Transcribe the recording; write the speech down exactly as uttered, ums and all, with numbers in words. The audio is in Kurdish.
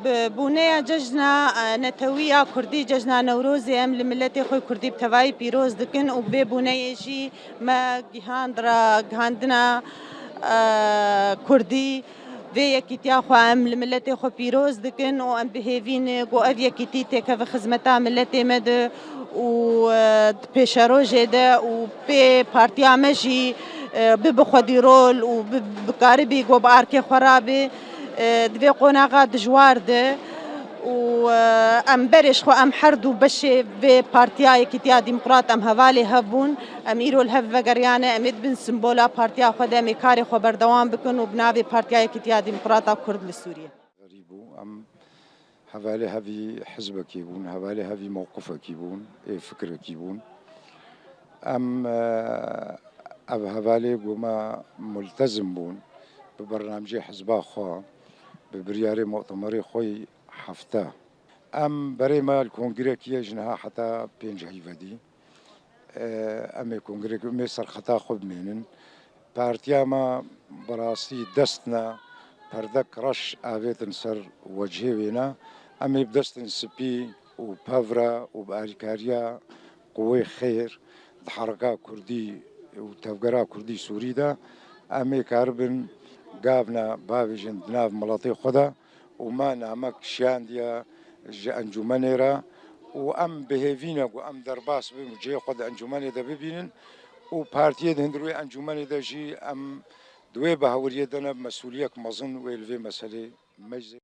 Bi bûneya cejna, e, netewî ya Kurdî, cejna Newrozê, em li miletê xwe Kurdî bi tevayî pîroz dikin û bi vê bûneyê jî me gihand ra gihandina, e, Kurdî. Vê yekîtiya xwe em li miletê xwe pîroz dikin û em bi hêvî ne ku ev yekîtî têkeve xizmeta miletê me de û, e, di pêşerojê de û pê partiya me jî, e, bibe xwedî rol û bi-, bikaribî ku bi arkê xwe rabe, e, di vê qonaxa dijwar de û, e, em berê ji xwe em her du beşê vê Partiya Yekîtiya Demokrat em hevalê hev bûn. Em îro li hev vegeriyane, em ê di bin simbola partiya xwe de em ê karê xwe berdewam bikin û bi navê Partiya Yekîtiya Demokrata Kurd li Sûriyê. Verî bû, em hevalê hevî hizbekî bûn, hevalê hevî mewqifekî bûn, ê fikrekî bûn. Em, e, ev hevalê ku me multezim bûn bi bernamcê hizba xwe, bi biryarê mutemerê xwe yî hefte. Em berê me li kongrekî ye ji niha heta pênc heyvedî. E, em ê kongrekî, em ê serxeta xwe bimênin. Partiya me bi rastî dest ne perdek reş avêtin ser wecihê wêne. Em ê bi destin spî û pevre û bi alîkariya quwê xêr di herika kurdî û tevgera kurdî sûrî de em ê karibin gavna bavêjin di nav miletê xwe de û me namek şiyandiye ji encûmenê re û em bi hêvî ne ku em derbas bin û cihê xwe di encûmenê de bibînin û partiyê di hundir wê encûmenê de jî em di wê bahwiriyê de ne, mesûliyek mezin wê li vê meselê meclê.